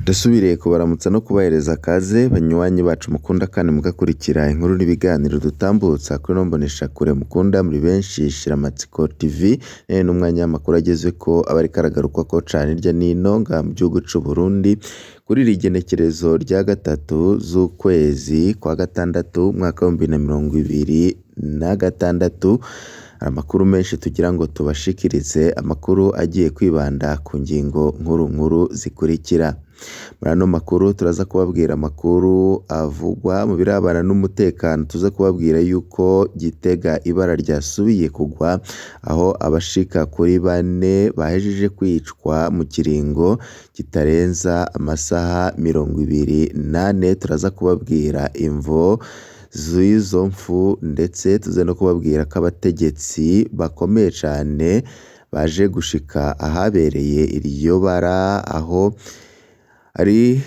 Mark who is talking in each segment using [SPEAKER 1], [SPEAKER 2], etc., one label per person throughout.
[SPEAKER 1] Ndasubiriye kubaramutsa no kubahereza kaze banywanyi bacu mukunda kandi mugakurikira inkuru n'ibiganiro dutambutsa kuri ino mboneshakure mukunda muri benshi Shiramatsiko TV none n'umwanya w'amakuru agezweko aba ariko aragarukwako cane hirya n'ino ngaha mu gihugu c'u Burundi kuri iri genekerezo rya gatatu z'ukwezi kwa gatandatu umwaka w'ibihumbi na 2026 hari amakuru menshi tugira ngo tubashikirize amakuru agiye kwibanda ku ngingo nkuru nkuru zikurikira. Muri ano makuru turaza kubabwira amakuru avugwa mu birabana n'umutekano tuza kubabwira yuko Gitega ibara ryasubiye kugwa aho abashika kuri bane bahejeje kwicwa mu kiringo kitarenza amasaha 24 turaza kubabwira imvo z'izo mpfu ndetse tuze no kubabwira ko abategetsi bakomeye cane baje gushika ahabereye iryo bara aho ari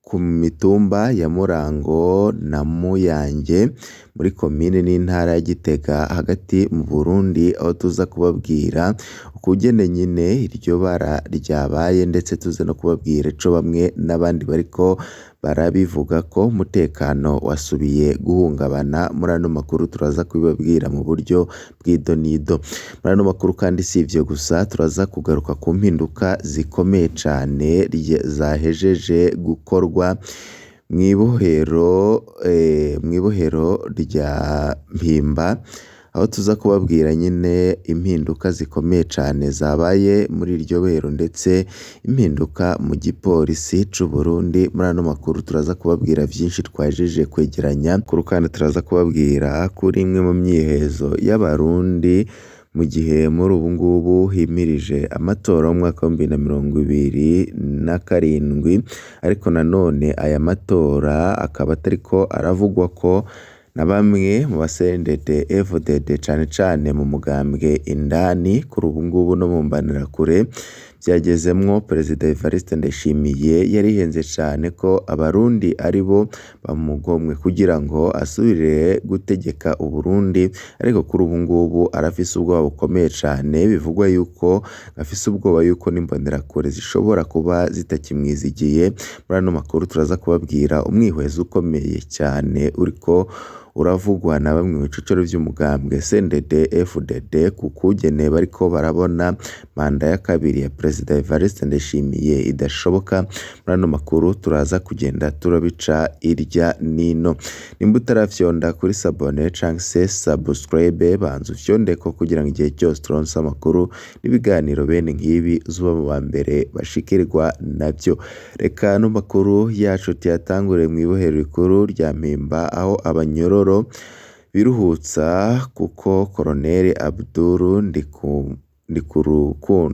[SPEAKER 1] ku mitumba ya Murango na Muyange muri komine n'intara ya Gitega hagati mu Burundi aho tuza kubabwira ukugene nyene iryo bara ryabaye ndetse tuze no kubabwira ico bamwe n'abandi bariko barabivuga ko umutekano wasubiye guhungabana. Muri ano makuru turaza kubibabwira mu buryo bw'idonido. Muri ano makuru kandi si ivyo gusa turaza kugaruka ku mpinduka zikomeye cane zahejeje gukorwa mw'ibohero rya Mpimba aho tuza kubabwira nyene impinduka zikomeye cane zabaye muri iryo bohero ndetse impinduka mu gipolisi c'u Burundi. Muri ano makuru turaza kubabwira vyinshi twahejeje kwegeranya kuri kandi turaza kubabwira kuri imwe mu myihezo y'abarundi mu gihe muri ubu ngubu himirije amatora y'umwaka w'ibihumbi na 2027 ariko nanone aya matora akaba atariko aravugwa ko na bamwe mu ba CNDD FDD cane cane mu mugambwe indani kuri ubu ngubu no mu mbonerakure vyagezemwo Perezida Evariste Ndayishimiye yarihenze cane ko abarundi aribo bamugomwe kugira ngo asubire gutegeka Uburundi ariko kuri ubu ngubu arafise ubwoba bukomeye cane bivugwa yuko afise ubwoba yuko n'imbonerakure zishobora kuba zitakimwizigiye. Muri ano makuru turaza kubabwira umwihwezo ukomeye cane uriko uravugwa na bamwe mu bicocero vy'umugambwe CNDD FDD ku kugene bariko barabona manda ya kabiri ya Perezida Evariste Ndayishimiye idashoboka. Muri ano makuru turaza kugenda turabica irya nino. Nimba utaravyonda kuri sabone canke se subscribe banza ufyondeko kugira ngo igihe cyose turonse amakuru n'ibiganiro bene nk'ibi uzoba mu ba mbere bashikirwa navyo. Reka ano makuru yacu tuyatangurire mw'ibohero rikuru rya Mpimba aho abanyororo biruhutsa kuko Koloneli Abdul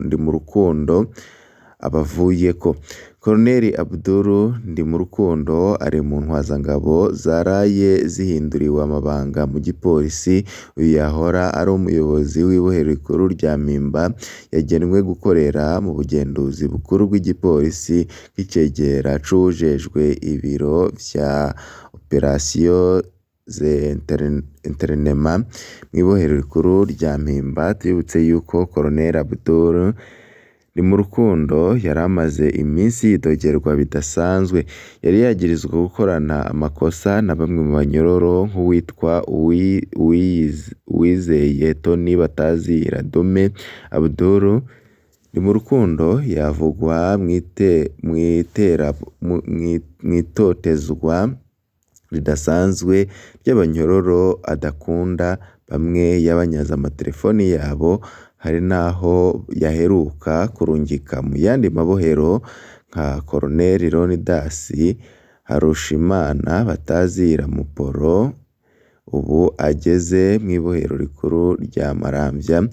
[SPEAKER 1] Ndimurukundo abavuyeko. Koloneli Abdul Ndimurukundo ari mu ntwazangabo zaraye zihinduriwe amabanga mu gipolisi, uyu yahora ari umuyobozi w'ibohero rikuru rya Mpimba yagenwe gukorera mu bugenduzi bukuru bw'igipolisi nk'icegera c'uwujejwe ibiro vya operasiyo interinema mw'ibohero rikuru rya Mpimba. Tubibutse yuko Koloneli Abdul Ndimurukundo yari amaze iminsi yidogerwa bidasanzwe, yari yagirizwa gukorana amakosa na bamwe mu banyororo nk'uwitwa Uwizeye Tony Batazira Dume. Abdul Ndimurukundo yavugwa mw'itotezwa ridasanzwe ry'abanyororo adakunda, bamwe yabanyaze amaterefoni yabo, hari naho yaheruka kurungika mu yandi mabohero nka Koloneli Leonidas Harushimana Batazira Muporo ubu ageze mw'ibohero rikuru rya Maramvya,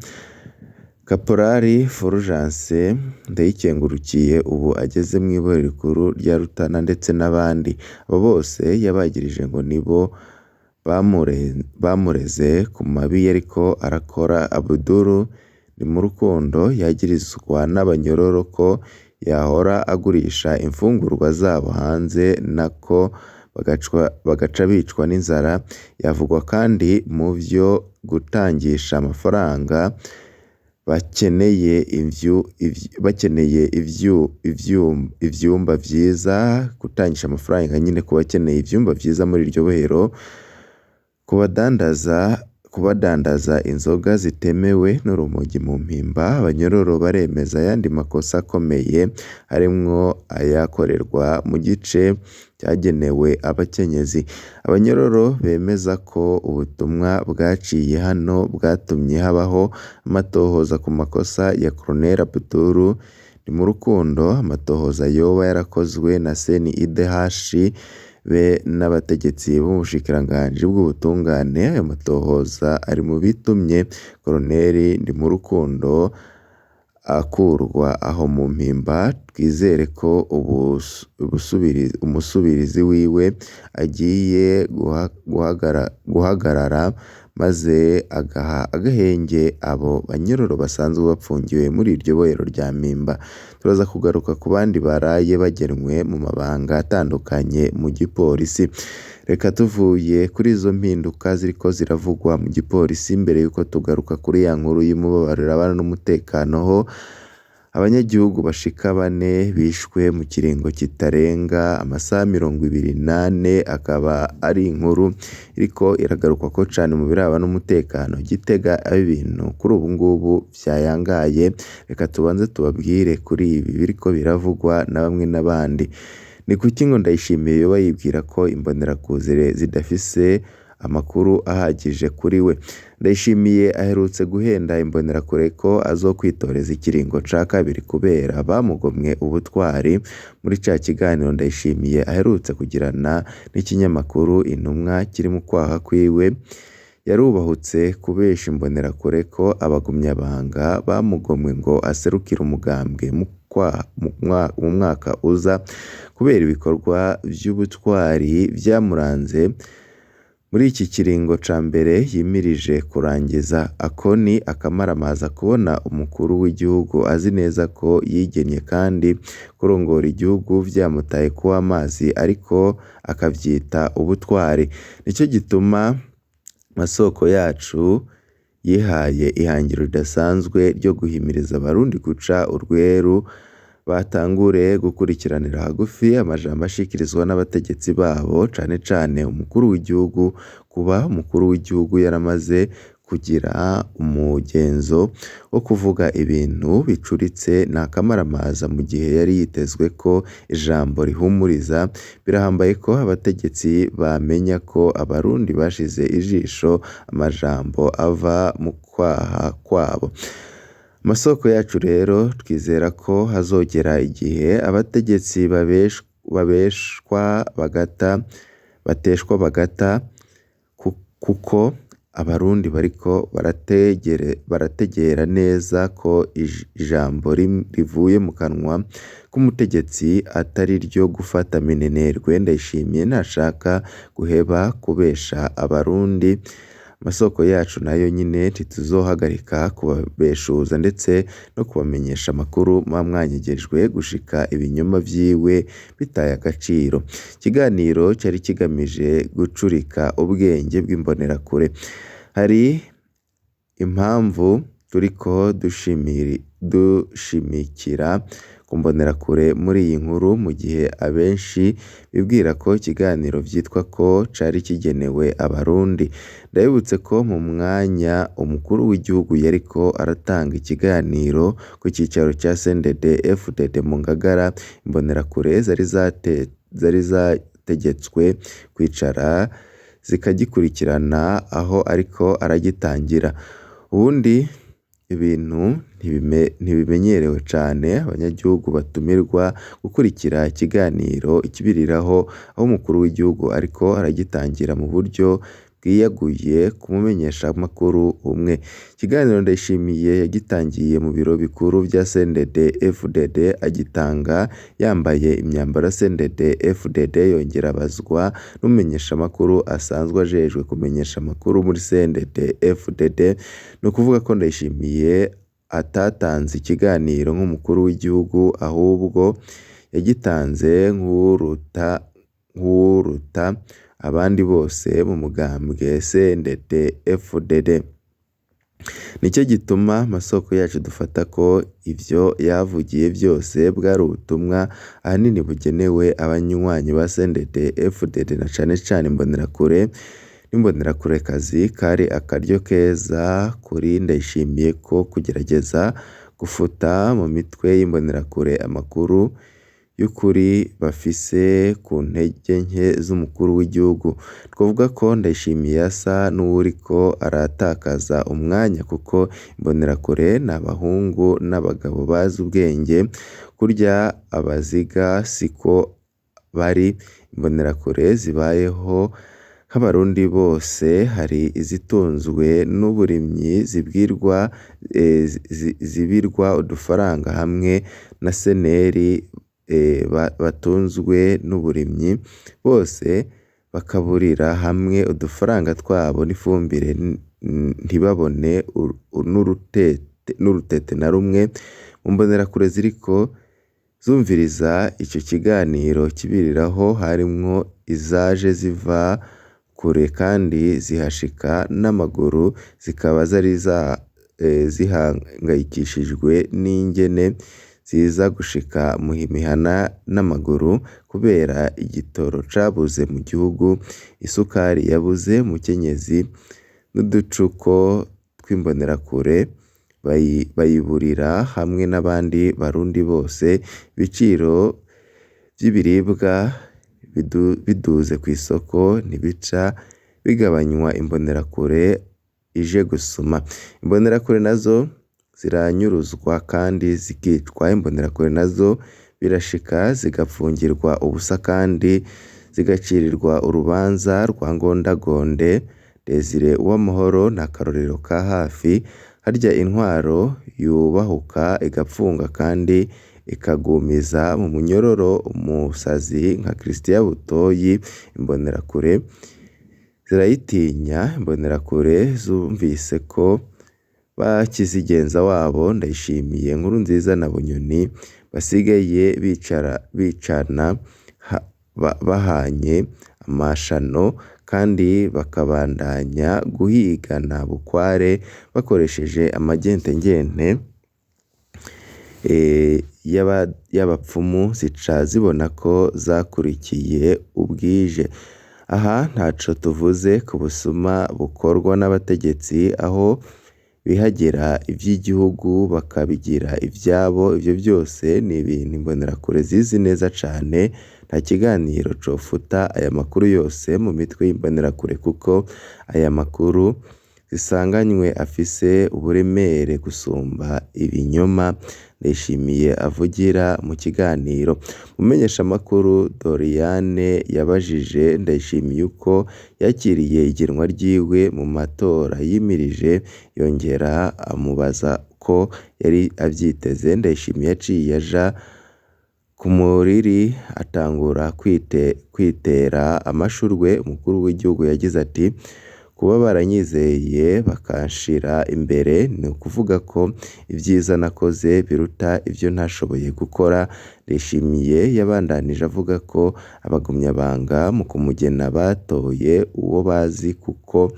[SPEAKER 1] Kaporali Fulgence Ndayikengurukiye ubu ageze mw'ibohero rikuru rya Rutana ndetse n'abandi. Abo bose yabagirije ngo nibo bamureze ku mabi yariko arakora. Abdul Ndimurukundo yagirizwa n'abanyororo ko yahora agurisha imfungurwa zabo hanze nako bagaca bicwa n'inzara. Yavugwa kandi mu vyo gutangisha amafaranga bakeneye ivyumba vyiza, gutangisha amafaranga nyene ku bakeneye ivyumba vyiza muri iryo bohero, kubadandaza inzoga zitemewe n'urumogi mu Mpimba. Abanyororo baremeza ayandi makosa akomeye harimwo ayakorerwa mu gice cyagenewe abakenyezi. Abanyororo bemeza ko ubutumwa bwaciye hano bwatumye habaho amatohoza ku makosa ya Colonel Abdul Ndimurukundo, amatohoza yoba yarakozwe na CNIDH be n'abategetsi b'ubushikiranganji bw'ubutungane. Ayo matohoza ari mu bitumye Colonel Ndimurukundo akurwa aho mu Mpimba. Twizere ko umusubirizi wiwe agiye guhagarara maze agaha agahenge abo banyororo basanzwe bapfungiwe muri iryo bohero rya Mpimba. Turaza kugaruka ku bandi baraye bagenwe mu mabanga atandukanye mu gipolisi. Reka tuvuye kuri izo mpinduka ziriko ziravugwa mu gipolisi, mbere yuko tugaruka kuri ya nkuru y'umubabaro irabana n'umutekano ho abanyagihugu bashika bane bishwe mu kiringo kitarenga amasaha 24, akaba ari inkuru iriko iragarukwako cane mu biraba n'umutekano Gitega, aho ibintu kuri ubu ngubu vyayangaye. Reka tubanze tubabwire kuri ibi biriko biravugwa na bamwe n'abandi. Ni kuki ngo Ndayishimiye yoba yibwira ko imbonerakure zidafise amakuru ahagije kuri we? Ndayishimiye aherutse guhenda imbonerakure ko azokwitoreza ikiringo ca kabiri kubera bamugomwe ubutwari. Muri ca kiganiro Ndayishimiye aherutse kugirana n'ikinyamakuru Intumwa kiri mu kwaha kwiwe, yarubahutse kubesha imbonerakure ko abagumyabanga bamugomwe ngo aserukire umugambwe mu mwaka uza kubera ibikorwa vy'ubutwari vyamuranze muri iki kiringo ca mbere yimirije kurangiza. Ako ni akamaramaza kubona umukuru w'igihugu azi neza ko yigennye kandi kurongora igihugu vyamutaye kuwa amazi, ariko akavyita ubutwari. Nico gituma masoko yacu yihaye ihangiro ridasanzwe ryo guhimiriza abarundi guca urweru, batangure gukurikiranira hagufi amajambo ashikirizwa n'abategetsi babo, cane cane umukuru w'igihugu. Kuba umukuru w'igihugu yaramaze kugira umugenzo wo kuvuga ibintu bicuritse ni akamaramaza mu gihe yari yitezwe ko ijambo rihumuriza. Birahambaye ko abategetsi bamenya ko abarundi bashize ijisho amajambo ava mu kwaha kwabo. Amasoko yacu rero twizera ko hazogera igihe abategetsi babeshwa bagata, bateshwa bagata, kuko abarundi bariko barategera neza ko ijambo rivuye mu kanwa k'umutegetsi atari ryo gufata minenerwe. Ndayishimiye ntashaka guheba kubesha abarundi. Amasoko yacu nayo nyine ntituzohagarika kubabeshuza ndetse no kubamenyesha amakuru muba mwanyegerejwe gushika ibinyoma vyiwe bitaye agaciro. Ikiganiro cari kigamije gucurika ubwenge bw'imbonerakure. Hari impamvu turiko dushimikira ku mbonerakure muri iyi nkuru, mu gihe abenshi bibwira ko ikiganiro vyitwa ko cari kigenewe abarundi. Ndabibutse ko mu mwanya umukuru w'igihugu yariko aratanga ikiganiro ku cicaro ca CNDD FDD mu Ngagara, imbonerakure zari zategetswe kwicara zikagikurikirana aho ariko aragitangira. Ubundi ibintu ntibimenyerewe cane, abanyagihugu batumirwa gukurikira ikiganiro ikibiriraho aho umukuru w'igihugu ariko aragitangira mu buryo bwiyaguye ku mumenyeshamakuru umwe. Ikiganiro Ndayishimiye yagitangiye mu biro bikuru vya CNDD FDD, agitanga yambaye imyambaro ya CNDD FDD, yongera abazwa n'umumenyeshamakuru asanzwe ajejwe kumenyesha amakuru muri CNDD FDD. Ni ukuvuga ko Ndayishimiye atatanze ikiganiro nk'umukuru w'igihugu, ahubwo yagitanze nk'uwuruta abandi bose mu mugambwe CNDD FDD. Nicyo gituma amasoko yacu dufata ko ivyo yavugiye vyose bwari ubutumwa ahanini bugenewe abanywanyi ba CNDD FDD na cane cane Imbonerakure n'imbonerakurekazi. Kari akaryo keza kuri Ndayishimiye ko kugerageza gufuta mu mitwe y'Imbonerakure amakuru y'ukuri bafise ku ntege nke z'umukuru w'igihugu. Twovuga ko Ndayishimiye asa n'uwuriko aratakaza umwanya kuko Imbonerakure ni abahungu n'abagabo bazi ubwenge, kurya abaziga siko bari. Imbonerakure zibayeho nk'abarundi bose, hari izitunzwe n'uburimyi zibwirwa zibirwa udufaranga hamwe na seneri batunzwe n'uburimyi bose bakaburira hamwe udufaranga twabo n'ifumbire ntibabone n'urutete na rumwe. Mu mbonerakure ziriko zumviriza ico kiganiro kibiriraho harimwo izaje ziva kure kandi zihashika n'amaguru, zikaba zari zihangayikishijwe n'ingene ziza gushika mu mihana n'amaguru kubera igitoro cabuze mu gihugu, isukari yabuze, umukenyezi n'uducuko tw'Imbonerakure bayiburira hamwe n'abandi barundi bose. Ibiciro vy'ibiribwa biduze kw'isoko ntibica bigabanywa Imbonerakure ije gusuma. Imbonerakure nazo ziranyuruzwa kandi zikicwa, Imbonerakure nazo birashika zigapfungirwa ubusa kandi zigacirirwa urubanza rwa ngondagonde. Desire Uwamahoro ni akarorero ka hafi, harya intwaro yubahuka igapfunga kandi ikagumiza mu munyororo umusazi nka Christian Butoyi. Imbonerakure zirayitinya. Imbonerakure zumvise ko bakizigenza wabo Ndayishimiye, Nkurunziza na Bunyoni basigaye bicana bahanye amashano kandi bakabandanya guhigana bukware bakoresheje amagentengente y'abapfumu, zica zibona ko zakurikiye ubwije. Aha ntaco tuvuze ku busuma bukorwa n'abategetsi aho bihagira ivy'igihugu bakabigira ivyabo. Ivyo vyose ni ibintu Imbonerakure zizi neza cane. Nta kiganiro cofuta aya makuru yose mu mitwe y'Imbonerakure kuko aya makuru zisanganywe afise uburemere gusumba ibinyoma Ndayishimiye avugira mu kiganiro. Umumenyeshamakuru Doriane yabajije Ndayishimiye uko yakiriye igenwa ryiwe mu matora yimirije, yongera amubaza ko yari avyiteze. Ndayishimiye yaciye aja ku muriri atangura kwitera amashurwe. Umukuru w'igihugu yagize ati: kuba baranyizeye bakanshira imbere ni ukuvuga ko ibyiza nakoze biruta ivyo ntashoboye gukora. Ndayishimiye yabandanije avuga ko abagumyabanga mu kumugena batoye uwo bazi kuko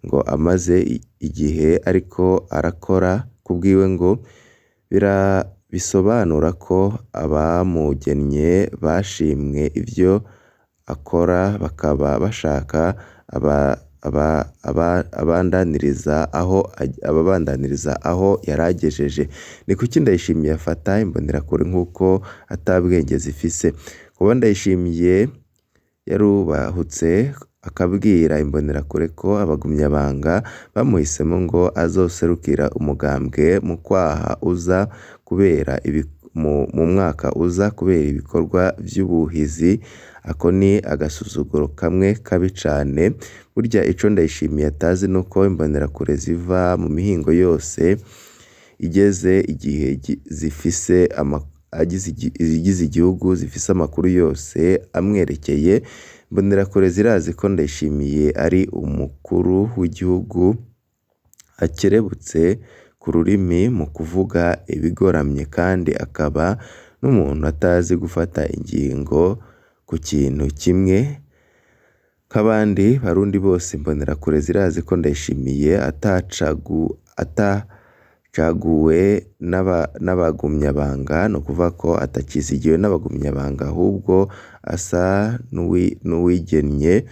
[SPEAKER 1] ngo amaze igihe ariko arakora kubwiwe, ngo bisobanura ko abamugennye bashimwe ivyo akora bakaba bashaka ababandaniriza aho yaragejeje. Ni kuki Ndayishimiye afata Imbonerakure nk'uko atabwenge zifise? Kuba Ndayishimiye yarubahutse akabwira Imbonerakure ko abagumyabanga bamuhisemo ngo azoserukira umugambwe mu kwaha uza kubera mu mwaka uza kubera ibikorwa vy'ubuhizi, ako ni agasuzuguro kamwe kabi cane. Burya ico Ndayishimiye atazi nuko Imbonerakure ziva mu mihingo yose igeze igihe zifise izigize igihugu zifise amakuru yose amwerekeye. Imbonerakure zirazi ko Ndayishimiye ari umukuru w'igihugu akerebutse ku rurimi mu kuvuga ibigoramye kandi akaba n'umuntu atazi gufata ingingo ku kintu kimwe nk'abandi barundi bose. Imbonerakure zirazi ko Ndayishimiye atacaguwe n'abagumyabanga, ni ukuvuga ko atacizigiwe n'abagumyabanga ahubwo asa n'uwigennye.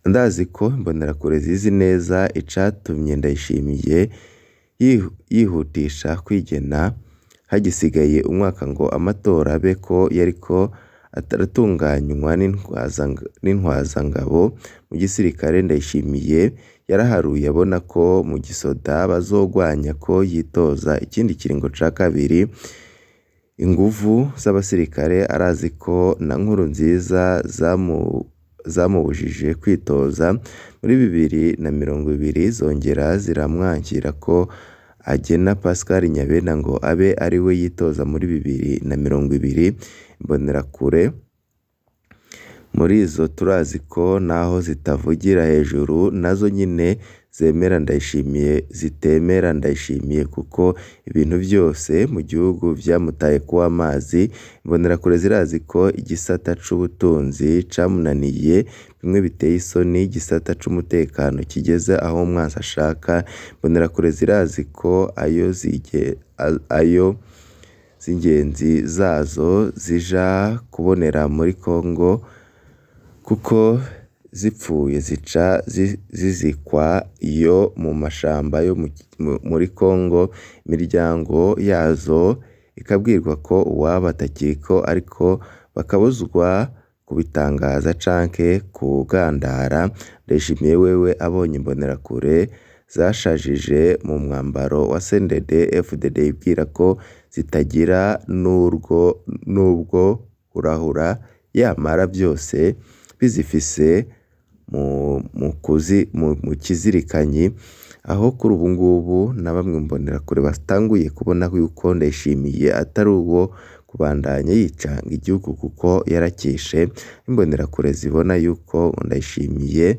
[SPEAKER 1] Ndazi ko imbonerakure zizi neza icatumye Ndayishimiye yihutisha kwigena hagisigaye umwaka ngo amatora abe, ko yariko aratunganywa n'intwazangabo mu gisirikare. Ndayishimiye yaraharuye abona ko mu gisoda bazogwanya ko yitoza ikindi kiringo ca kabiri. Inguvu z'abasirikare arazi ko na Nkurunziza zamubujije kwitoza muri 2020, zongera ziramwankira ko agena Pascal Nyabenda ngo abe ariwe yitoza muri 2020. Imbonerakure muri izo turazi ko naho zitavugira hejuru nazo nyene zemera Ndayishimiye, zitemera Ndayishimiye kuko ibintu vyose mu gihugu vyamutaye kuw'amazi. Imbonerakure zirazi ko igisata c'ubutunzi camunaniye bimwe biteye isoni, igisata c'umutekano kigeze aho umwansi ashaka. Imbonerakure zirazi ko ayo z'ingenzi zazo zija kubonera muri Congo, kuko zipfuye zica zizikwa iyo mu mashamba yo muri Congo, imiryango yazo ikabwirwa ko uwabo atakiriko, ariko bakabuzwa kubitangaza canke kugandara. Ndayishimiye wewe abonye imbonerakure zashajije mu mwambaro wa CNDD FDD yibwira ko zitagira n'ubwo kurahura, yamara vyose bizifise mu kizirikanyi. Aho kuri ubu ngubu na bamwe mbonerakure batanguye kubona yuko Ndayishimiye atari uwo kubandanya yicanga igihugu kuko yarakishe. Imbonerakure zibona yuko Ndayishimiye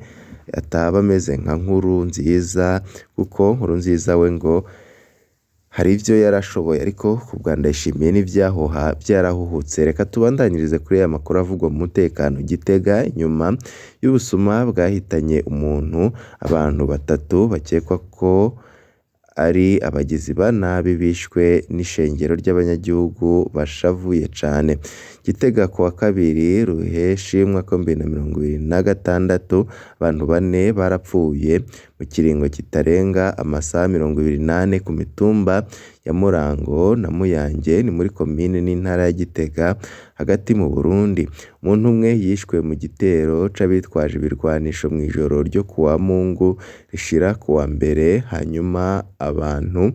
[SPEAKER 1] ataba ameze nka Nkurunziza, kuko Nkurunziza we ngo hari ivyo yarashoboye, ariko ku bwa Ndayishimiye n'ivyahuha vyarahuhutse. Reka tubandanyirize kuri aya makuru avugwa mu mutekano. Gitega, inyuma y'ubusuma bwahitanye umuntu, abantu batatu bakekwa ko ari abagizi ba nabi bishwe n'ishengero ry'abanyagihugu bashavuye cane. Gitega kuwa kabiri Ruheshi umwaka wa 2026, abantu bane barapfuye mu kiringo kitarenga amasaha 24 ku mitumba ya Murango na Muyange, ni muri komine n'intara ya Gitega hagati mu Burundi. Umuntu umwe yishwe mu gitero c'abitwaje ibirwanisho mw'ijoro ryo kuwa Mungu rishira kuwa mbere, hanyuma abantu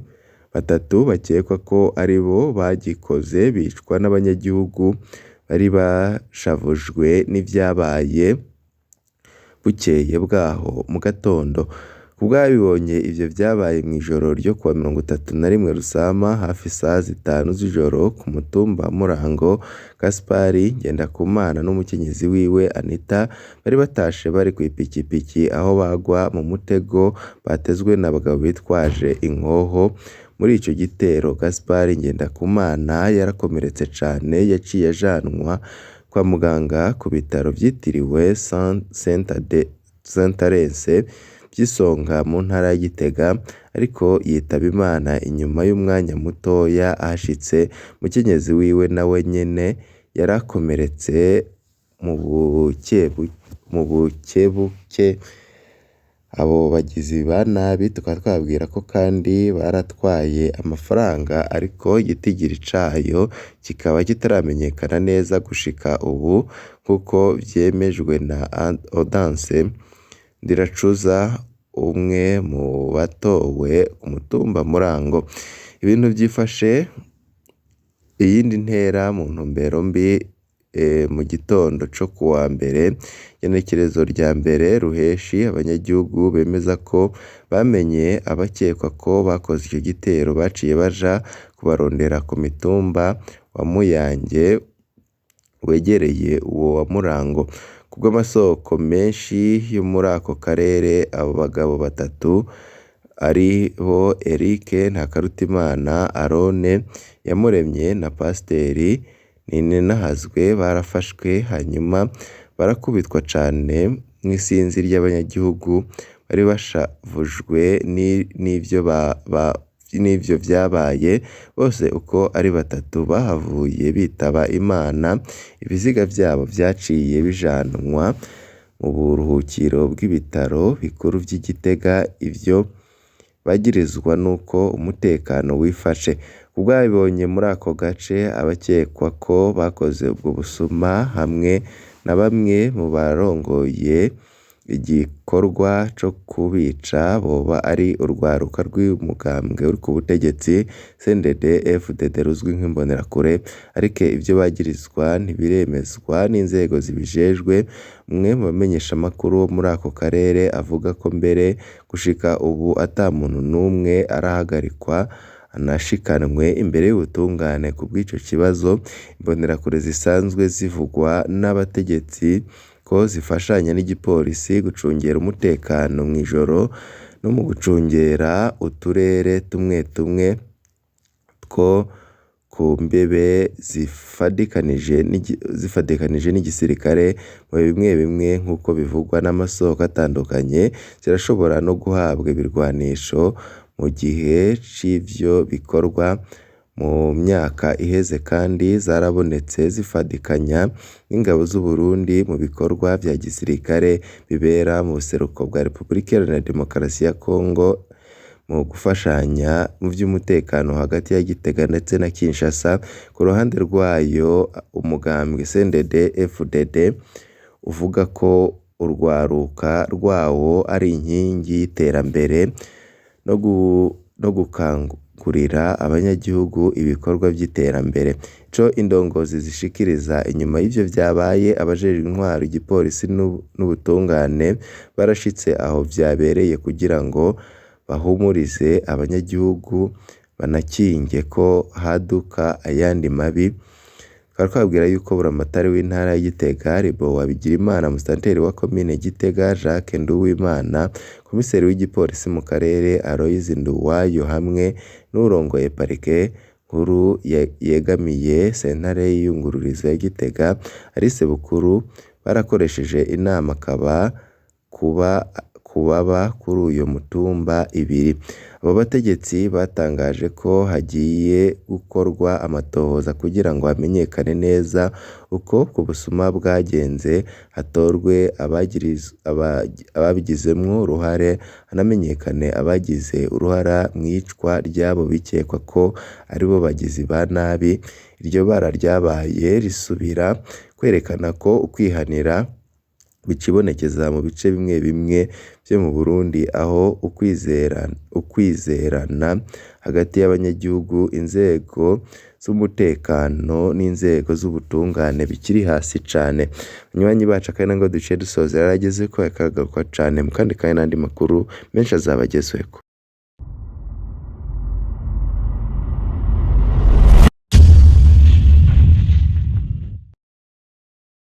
[SPEAKER 1] batatu bakekwa ko aribo bagikoze bicwa n'abanyagihugu bari bashavujwe n'ivyabaye bukeye bwaho mu gatondo. Kubw'ababibonye ivyo vyabaye mw'ijoro ryo kuwa 31 Rusama hafi isaha 5 z'ijoro ku mutumba Murango, Gaspari Ngendakumana n'umukenyezi wiwe Anita bari batashe bari kw'ipikipiki aho bagwa mu mutego batezwe n'abagabo bitwaje inkoho. Muri ico gitero Gaspari Ngendakumana yarakomeretse cane, yaciye ajanwa kwa muganga ku bitaro vyitiriwe Saint Arese vy'Isonga mu ntara ya Gitega, ariko yitaba Imana inyuma y'umwanya mutoya ahashitse. Umukenyezi wiwe nawe nyene yarakomeretse mu bukebuke. Abo bagizi ba nabi tukaba twababwira ko kandi baratwaye amafaranga, ariko igitigiri cayo kikaba kitaramenyekana neza gushika ubu, nk'uko vyemejwe na Audace Ndiracuza, umwe mu batowe ku mutumba Murango. Ibintu vyifashe iyindi ntera mu ntumbero mbi mu gitondo co kuwa mbere, igenekerezo rya mbere Ruheshi, abanyagihugu bemeza ko bamenye abakekwa ko bakoze ico gitero baciye baja kubarondera ku mitumba wa Muyange wegereye uwo wa Murango. Kubw'amasoko menshi yo muri ako karere, abo bagabo batatu ari bo Eric Ntakarutimana, Arone Iyamuremye na Pasiteri Ninahazwe barafashwe hanyuma barakubitwa cane mw'isinzi ry'abanyagihugu. bari bashavujwe n'ivyo vyabaye, bose uko ari batatu bahavuye bitaba Imana, ibiziga vyabo vyaciye bijanwa mu buruhukiro bw'ibitaro bikuru vy'i Gitega, ivyo bagirizwa nuko umutekano wifashe. Kubw'ababibonye muri ako gace, abakekwa ko bakoze ubwo busuma hamwe na bamwe mu barongoye igikorwa co kubica boba ari urwaruka rw'umugambwe uri ku butegetsi CNDD-FDD ruzwi nk'imbonerakure, ariko ivyo bagirizwa ntibiremezwa n'inzego zibijejwe. Umwe mu bamenyeshamakuru wo muri ako karere avuga ko mbere gushika ubu ata muntu n'umwe arahagarikwa anashikanwe imbere y'ubutungane ku bw'ico kibazo. Imbonerakure zisanzwe zivugwa n'abategetsi ko zifashanya n'igipolisi gucungera umutekano mw'ijoro no mu gucungera uturere tumwe tumwe two ku mbebe zifadikanije n'igisirikare mu bihe bimwe bimwe nk'uko bivugwa n'amasoko atandukanye, zirashobora no guhabwa ibirwanisho mu gihe c'ivyo bikorwa. Mu myaka iheze kandi zarabonetse zifadikanya n'ingabo z'Uburundi mu bikorwa vya gisirikare bibera mu buseruko bwa Repubulika Iharanira Demokarasi ya Kongo mu gufashanya mu vy'umutekano hagati ya Gitega ndetse na Kinshasa. Ku ruhande rwayo, umugambwe CNDD-FDD uvuga ko urwaruka rwawo ari inkingi y'iterambere no gukangurira abanyagihugu ibikorwa vy'iterambere. Ico indongozi zishikiriza inyuma y'ivyo vyabaye, abajejwe intwaro, igipolisi n'ubutungane barashitse aho vyabereye kugira ngo bahumurize abanyagihugu banakinge ko haduka ayandi mabi. Tukaba twababwira yuko buramatari w'intara ya Gitega Ribowa Bigirimana, musitanteri wa komine Gitega Jacques Nduwimana, komiseri w'igipolisi mu karere Aloys Nduwayo hamwe n'uwurongoye parike nkuru yegamiye sentare y'iyungururizo ya Gitega Alice Bukuru barakoresheje inama akaba kubaba kuri uyo mutumba ibiri. Abo bategetsi batangaje ko hagiye gukorwa amatohoza kugira ngo hamenyekane neza uko ubwo busuma bwagenze, hatorwe ababigizemwo uruhare, hanamenyekane abagize uruhara mw'iyicwa ry'abo bikekwa ko aribo bagizi ba nabi. Iryo bara ryabaye risubira kwerekana ko ukwihanira bicibonekeza mu bice bimwe bimwe vyo mu Burundi, aho ukwizerana hagati y'abanyagihugu, inzego z'umutekano n'inzego z'ubutungane bikiri hasi cane. Banywanyi bacu, akari ngo duciye dusozera yaragezeko, akagaruka cane mu kandi kanya n'andi makuru menshi azaba agezweko.